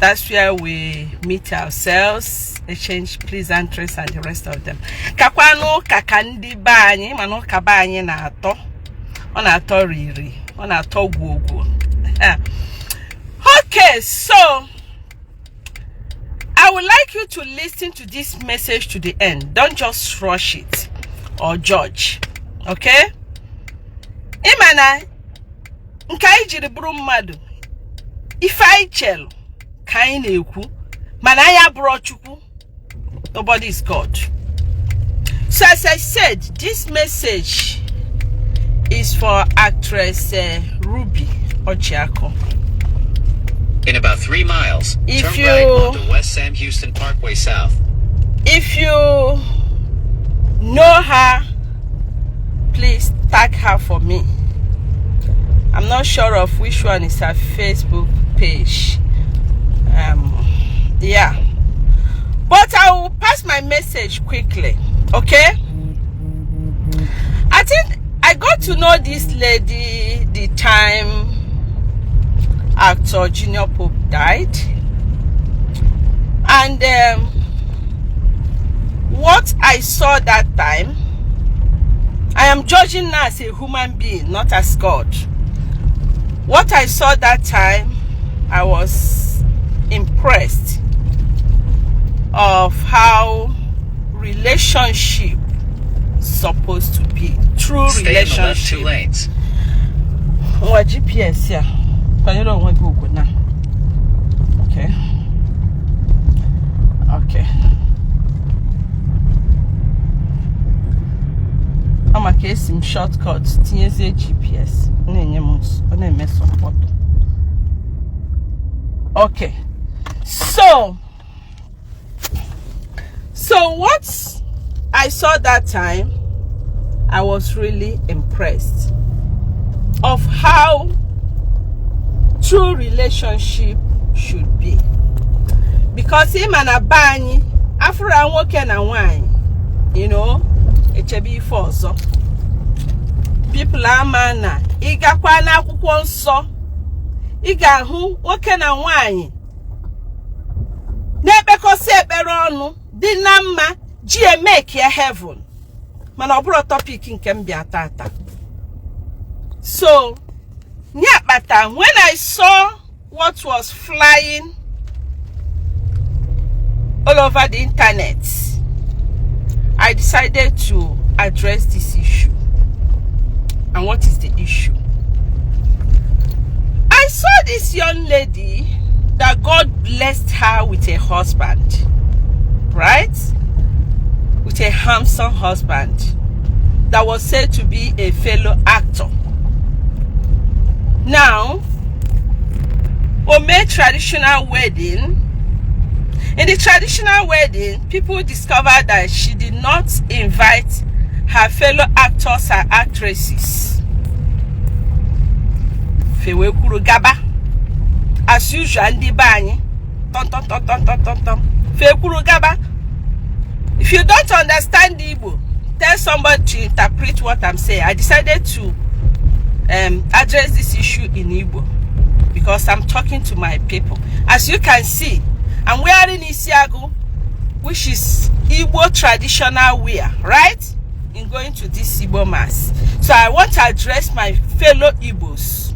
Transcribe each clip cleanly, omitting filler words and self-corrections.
That's where we meet ourselves, exchange pleasantries and the rest of them. Kakwanụ ụka ka ndị be anyị, mana ụka be anyị na-atọ, ọ na-atọ riri, ọ na-atọ gwogwo. Okay, so I would like you to listen to this message to the end. Don't just rush it or judge. Okay? Ịma na nke anyị jiri bụrụ mmadụ, ife anyị chelụ ka anyị na-ekwu, mana anyị abụrọ Chukwu. Nobody is God. So as I said, this message is for actress Ruby Ojiako. In about 3 miles, If turn you- right onto West Sam Houston Parkway South. If you know her, please tag her for me. I'm not sure of which one is her Facebook page. Yeah. But I will pass my message quickly, okay? I think I got to know this lady the time actor Junior Pope died. And what I saw that time, I am judging now as a human being, not as God. What I saw that time, I was impressed of how relationship supposed to be. True Stay in the left relationship. two lanes. Nwa GPS ya, kwanyere onwe gị ugwu na. Okay. Ọ maka esi m shortcut tinyezie GPS na-enye m, ọ na-eme support. Okay, so what I saw that time, I was really impressed of how true relationship should be, because ịma na be anyị, afụra nwoke na nwanyị, echebe ife ọzọ. People ama na ịgakwa n'Akwụkwọ Nsọ, ị ga-ahụ nwoke na nwanyị na-ekpekọsị ekpere ọnụ, dị na mma, ji emeke heaven. Mana ọ bụrụ topic nke m bịa tata. So nye akpata, when I saw what was flying all over the internet, I decided to address this issue. And what is the issue? I saw this young lady that God blessed her with a husband, right? With a handsome husband that was said to be a fellow actor. Now, o made traditional wedding. In the traditional wedding, people discovered that she did not invite her fellow actors and actresses. Fewe kwuru gaba. As usual, ndị be anyị, tom tom tom tom tom tom tom. Fe kwuru gaba. If you don't understand Igbo, tell somebody to interpret what I'm saying. I decided to address this issue in Igbo because I'm talking to my people. As you can see, I'm wearing Isiagu, which is Igbo traditional wear, right? In going to this Igbo mass. So I want to address my fellow Igbos.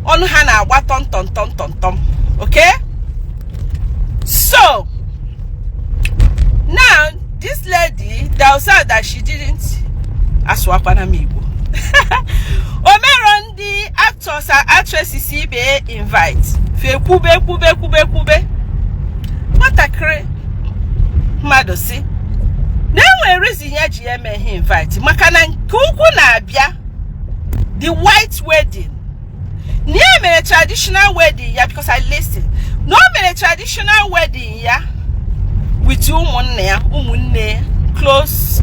Ọnụ ha na-agba tom tom tom tom tom. Okay? So, now, this lady, that was that she didn't, asụwakwana m Igbo. O mero ndị actors and actresses ibe invite. Fe kwube kwube kwube kwube. Nwatakịrị mmadụ si na enwere reason ya ji eme ihe invite, maka na nke ukwu na-abịa, the white wedding, na ya mere traditional wedding ya, because I listen, na o mere traditional wedding ya with ụmụnne ya, ụmụnne, close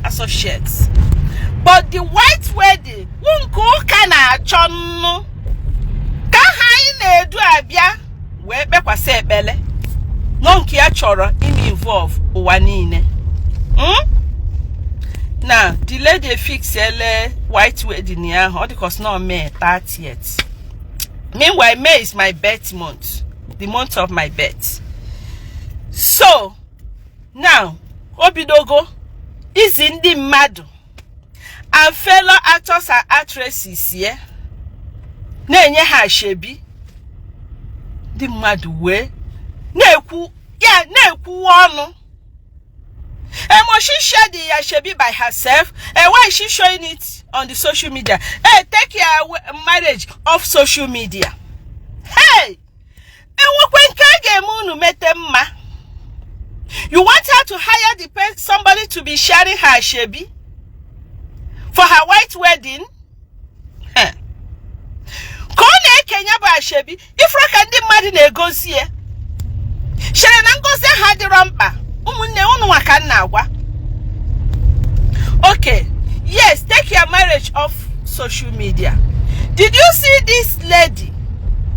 associates, but the white wedding wụ nke ụka na-achọ nnu ka ha anyị na-edu abịa wee kpekwasị ekpele nọ, nke ya chọrọ ime involve ụwa niile. Now the lady fix ele white wedding ya ahụ, ọ dịka ọ sị na May 30th. Meanwhile, May is my birth month. The month of my birth. So now o bidogo izi ndị mmadụ and fellow actors and actresses ye na-enye ha ashebi. Ndị mmadụ wee na-ekwu ya, na-ekwuwa ọnụ. And must she share the ashebi by herself? And why is she showing it on the social media? Hey, take your marriage off social media. Hey, enwekwe nke a ga-eme unu mete mma. You want her to hire somebody to be sharing her ashebi for her white wedding? Huh. Ka ọ na-ekenye bụ ashebi ifuru ka ndị mmadụ na-egozi ya chere na ngozi ahụ adịrọ mkpa. Ụmụnne unu nwa ka m na-agwa. Okay, yes, take your marriage off social media. Did you see this lady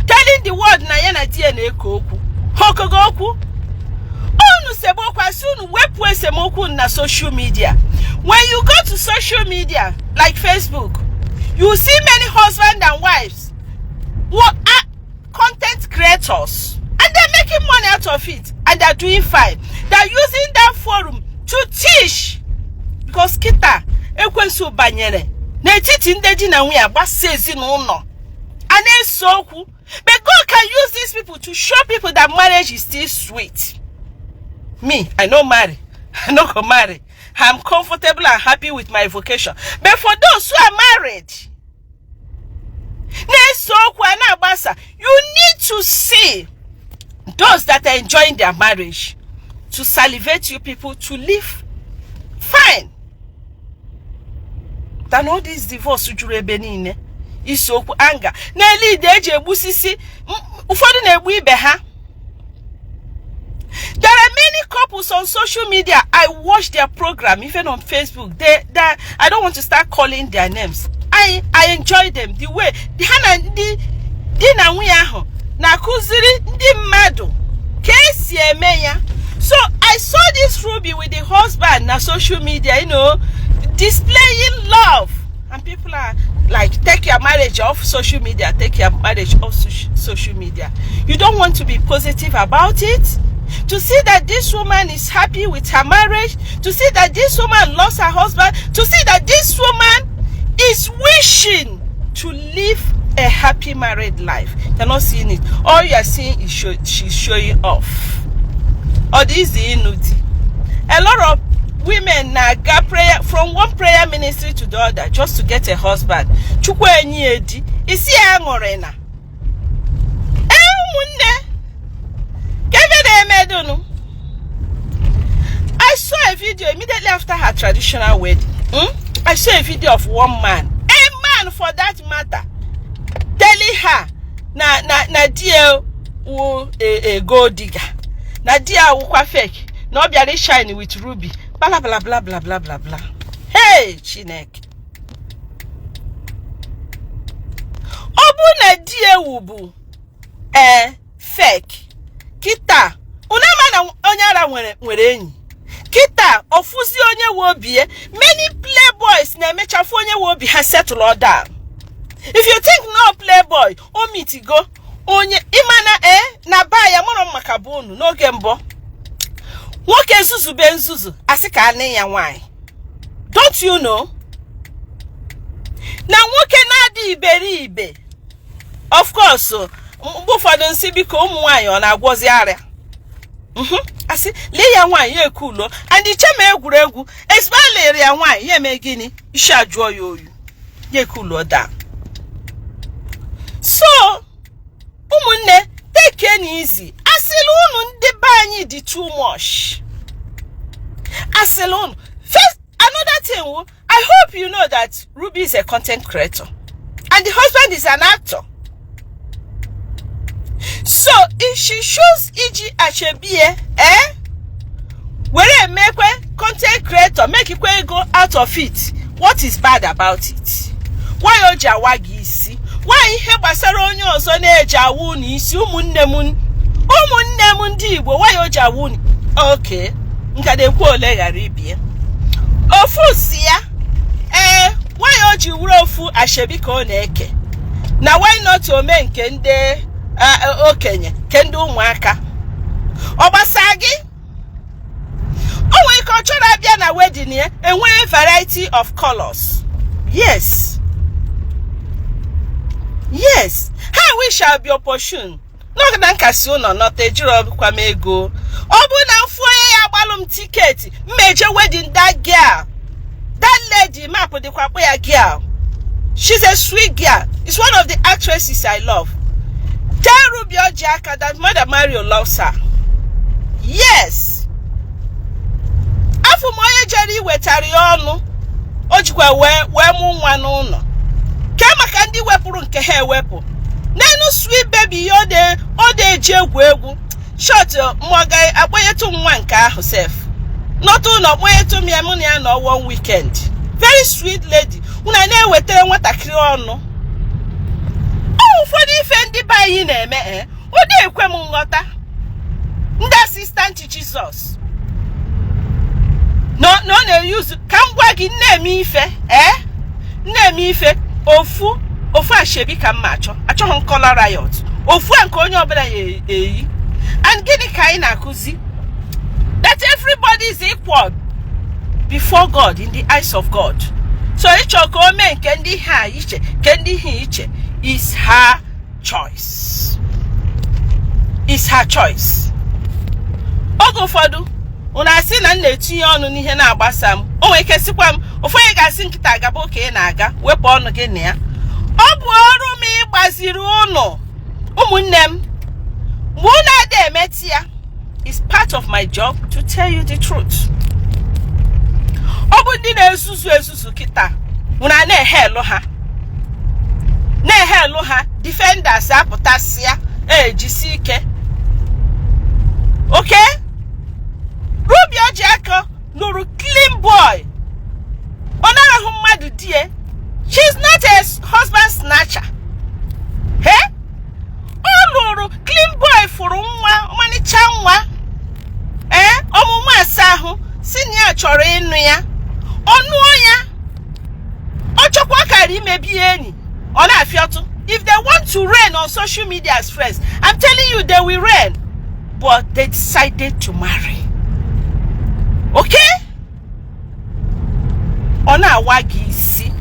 telling the world na ya na di ya na-eke okwu ha okogo okwu? Unu semokwu, asị unu wepụ esemokwu na social media. When you go to social media like Facebook, you see many husband and wives who are content creators, and they're making money out of it, and they're doing fine. They're using that forum to teach, because kita ekwensu banyere n'etiti ndị di na nwunye, gbasa ezinụlọ, a na-ese okwu. But God can use these people to show people that marriage is still sweet. Me, I no marry, I no go marry. I'm comfortable and happy with my vocation. But for those who are married na-ese okwu a na-agbasa, you need to see those that are enjoying their marriage to salivate you people to live fine than all this divorce juru ebe niile, isi okwu anga n'elu ide eji egbusisi ụfọdụ na-egbu ibe ha. There are many couples on social media. I watch their program even on Facebook. They I don't want to start calling their names. I enjoy them, the way ha na ndị di na nwunye ahụ na-akụziri ndị mmadụ ka esi eme ya. So I saw this Ruby with the husband na social media, displaying love, and people are like, "Take your marriage off social media, take your marriage off social media." You don't want to be positive about it, to see that this woman is happy with her marriage, to see that this woman loves her husband, to see that this woman is wishing to live a happy married life. You're not seeing it. All you are seeing is she's showing off. Or this the inuti. A lot of women na-aga prayer from one prayer ministry to the other just to get a husband. Chukwu enyi edi isi ya aṅụrị na ee. Ụmụnne, ka ebe na-eme dunu. I saw a video immediately after her traditional wedding. I saw a video of one man, a man for that matter, telling her na di ya wụ a gold digger, na di ya wụkwa fake, na ọ bịara shine with Ruby, bla bla bla bla bla bla bla. Hey, Chineke! Ọ bụ na di ewu bụ ee fake kịta, unu ama na onye ara nwere enyi kịta ofuzi onye we obi ya. Many playboys na-emechafu onye we obi ha settle down. If you think no playboy o mitigo onye ịmana ee na ba ya mụrụ maka bụ unu n'oge mbụ, nwoke zuzube nzuzu asị ka anị ya nwaanyị. Don't you know na nwoke na-adị iberibe? Of course, mgbe ụfọdụ nsị biko ụmụ nwaanyị ọ na-agwọzi arịa, asị lee ya nwaanyị ya ekulo and iche ma egwuregwu ezigbo lere ya nwaanyị ya eme gịnị, isi ajụọ ya oyi, ya ekulo down. So ụmụnne, take it easy. Asịla unu ndị be anyị dị too much. Asịla unu. First, another thing wo, I hope you know that Ruby is a content creator and the husband is an actor. So if she choose iji ashebie were emekwe content creator, make ikwe ego out of it, what is bad about it? Why o ji awa gị isi? Why ihe gbasara onye ọzọ na-eji awa unu isi? Ụmụnne m, ụmụnne m ndị Igbo, why o ji awa unu? Okay, nka na-ekwu ole ghara ibie ofu si ya ee. Why o ji wuru ofu ashebi ka ọ na-eke na why not ome nke ndị Okenye ke ndị ụmụaka, ọ gbasaa gị? O nwere ike ọ chọrọ abịa na wedding ya enwee variety of colors. Yes, ha we shall be opportune n'oge na nkasi ụlọ nọta, ejirokwa m ego. Ọ bụrụ na m fụ onye ya agbalụ m ticket mmeje wedding that girl, that lady map dịkwa kpọ ya girl. She's a sweet girl. It's one of the actresses I love. Tell Ruby Ojiaka that Mother Mario loves her. Yes, afọ m onye jere iwetara ya ọnụ, o jikwa wee mụ nwa n'ụlọ ke maka ndị wepụrụ nke ha ewepụ n'enu. Sweet baby ya, ọ dị eji egwu egwu short. Mụ ga-akpọnyetụ nwa nke ahụ sef nọtụ ụlọ, kpọnyetụ m ya, mụ na ya nọ one weekend. Very sweet lady. Unu na-ewetara nwatakịrị ọnụ. Ọ ụfọdụ ife ndị be anyị na-eme, ọ na-ekwe m nghọta. Ndị assistant Jesus na ọ na-eyuzu ka m gwa gị, na-eme ife, na-eme ife ofu ofu asoebi ka m ma achọ. Achọghị m color riot. Ofu a nke onye ọbụla ya eyi. And gịnị ka anyị na-akụzi? That everybody is equal before God, in the eyes of God. So ịchọ ka o mee nke ndị ha iche, nke ndị ha iche, is her choice, is her choice. Oge ụfọdụ unu asị na m na-etinye ọnụ n'ihe na-agbasa m. O nwere ike sịkwa m, ofu onye ga-asị nkịta gaba ụka ị na-aga, wepụ ọnụ gị na ya. Ọ bụ ọrụ m ịgbaziri ụnụ, ụmụnne m, mgbe unu ada emetụ ya. It's part of my job to tell you the truth. Ọ bụ ndị na-ezuzu ezuzu kịta, unu a na-ehe elu ha, na-ehe elu ha. Defenders apụtasịa, ejisi ike. Okay, Ruby Ojiako lụrụ clean boy. Ọ narahụ mmadụ die. She's not a husband snatcher. He ọ lụrụ clean boy, fụrụ nwa, ọmalịcha nwa, ee, ọmụmụ asa ahụ, si na ya chọrọ ịnụ ya, ọ nụọ ya. Ọ chọkwa kara imebi enyi, ọ na-afịọtụ. If they want to reign on social media as friends, I'm telling you, they will reign, but they decided to marry. Okay, ọ na-awa gị isi.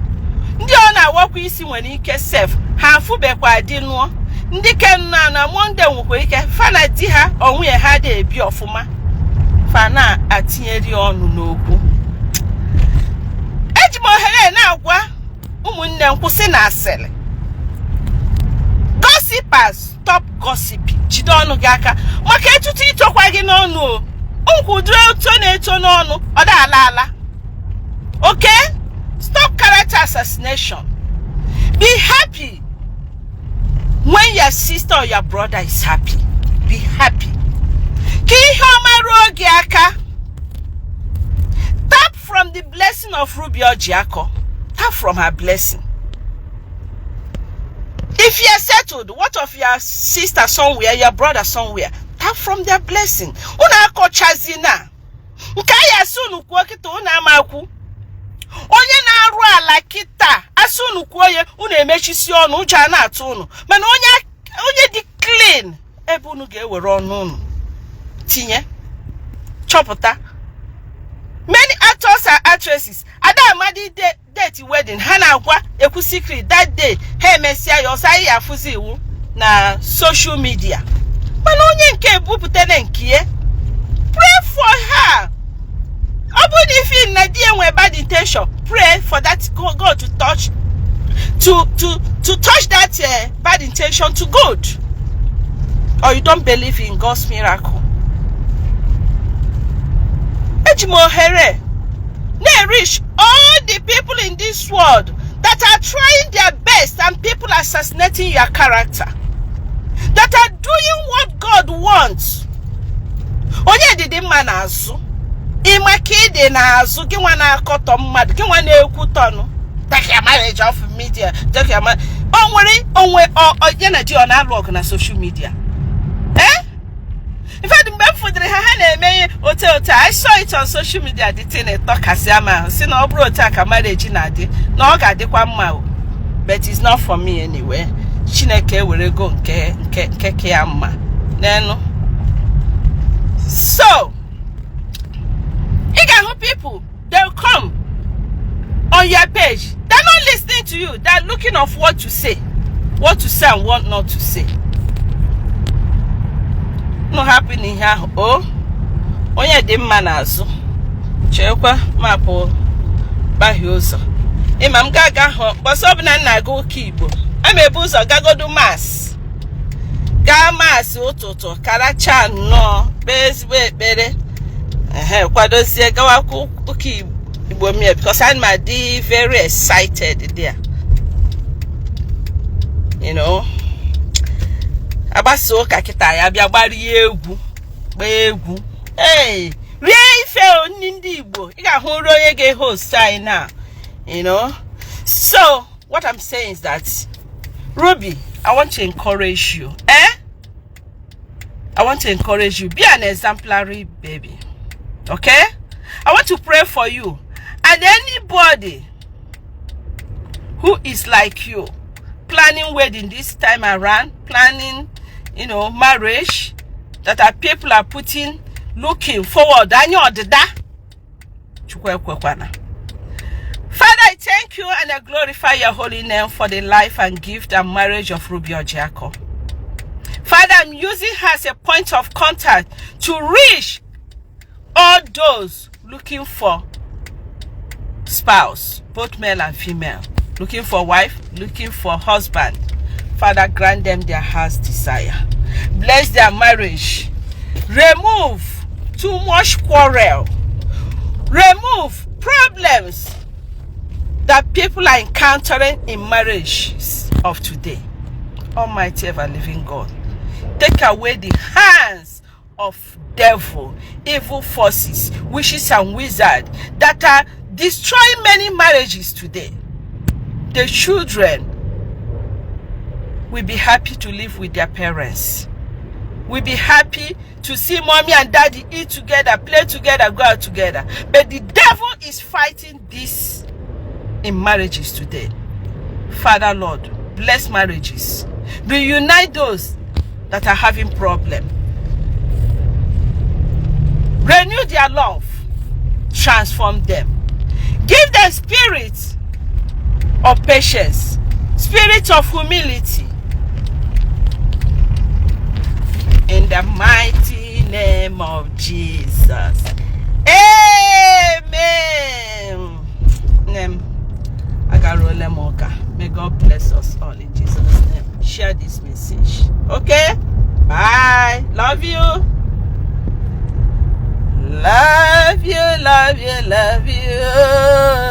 Ndị ọ na-awakwa isi nwere ike sef ha afụbekwa di nụọ. Ndị ke nna na Monday nwekwara ike fa na di ha ọ nwunye ha dị ebi ọfụma, fa na-atinyeri ọnụ n'okwu. Eji m ohere na-agwa ụmụnne m, kwụsị na asịrị. Gossipers, stop gossiping. Jide ọnụ gị aka maka etutu itokwa gị n'ọnụ. O nkwudoro otu na-eto n'ọnụ, ọ da ala ala. Okay, stop character assassination. Be happy when your sister or your brother is happy. Be happy ka ihe ọma ruo gị aka. Tap from the blessing of Ruby Ojiako. Tap from her blessing. If you are settled, what of your sister somewhere, your brother somewhere? Tap from their blessing. Unu akọchazina nke anyị asị unu kwuo kịta, unu amakwu onye na-arụ ala kịta asị unu kwuo ya, unu emechisi ọnụ, ụjọ a na-atụ unu. Mana onye dị clean, ebe unu ga-ewere ọnụ unu tinye chọpụta. Many actors and actresses ada amadi date wedding ha na-agwa ekwu secret that day. Ha emesịa ya ọsọ, anyị afụzi iwu na social media. Mana onye nke ebupụtara nke ya, pray for her. Ọ bụrụ na ife na di ya nwere bad intention, pray for that God to touch to touch that bad intention to good. Or you don't believe in God's miracle? Eji m ohere na-reach all the people in this world that are trying their best and people assassinating your character, that are doing what God wants. Onye dịdị mma n'azụ, ịma ka ị dị n'azụ gị, nwa na-akọtọ mmadụ, gị nwa na-ekwutọnụ, "Take your marriage off media, take your o nwere onwe ya na di ọ na-alụ ọgụ na social media. In fact, mgbe m fụdịrị ha, ha na-eme ihe otu otu, I saw it on social media. The thing etọkasị ama ahụ si na ọ bụrụ otu a ka marriage na-adị, na ọ ga-adịkwa mma o. But it's not for me anyway. Chineke ewerego nke ka ya mma n'elu. So ị ga-ahụ people, they'll come on your page. They're not listening to you. They're looking of what to say, what to say and what not to say. No happy n'ihe ahụ. O onye dị mma n'azụ, chekwa mapụ gbahie ụzọ. Ịma m ga-aga hụ mbọsị ọbụla m na-aga ụka Igbo, a ma ebu ụzọ gagodu Mass, gaa Mass ụtụtụ, karacha nnọọ, kpee ezigbo ekpere, ehe, kwadozie gawakwa ụka Igbo mie, because I'm adị very excited there. Agbasa ụka kịta, ya bịa gbarie egwu, gbaa egwu, ee, rie ife nri ndị Igbo. Ị ga-ahụ nri onye ga-host anyị na. So what I'm saying is that, Ruby, I want to encourage you, eh? I want to encourage you. Be an exemplary baby, okay? I want to pray for you and anybody who is like you, planning wedding this time around, planning marriage, that are people are putting, looking forward anya ọdịda. Chukwu ekwekwana. Father, I thank you and I glorify your holy name for the life and gift and marriage of Ruby Ojiako. Father, I'm using her as a point of contact to reach all those looking for spouse, both male and female, looking for wife, looking for husband. Father, grant them their heart's desire. Bless their marriage. Remove too much quarrel. Remove problems that people are encountering in marriages of today. Almighty ever living God, take away the hands of devil, evil forces, witches and wizards that are destroying many marriages today. The children will be happy to live with their parents, will be happy to see mommy and daddy eat together, play together, go out together. But the devil is fighting this in marriages today. Father Lord, bless marriages. Reunite those that are having problem. Renew their love. Transform them. Give them spirit of patience, spirit of humility. In the mighty name of Jesus. Amen. Name. Agaruola m ụka. May God bless us all in Jesus' name. Share this message. Okay? Bye. Love you. Love you, love you, love you.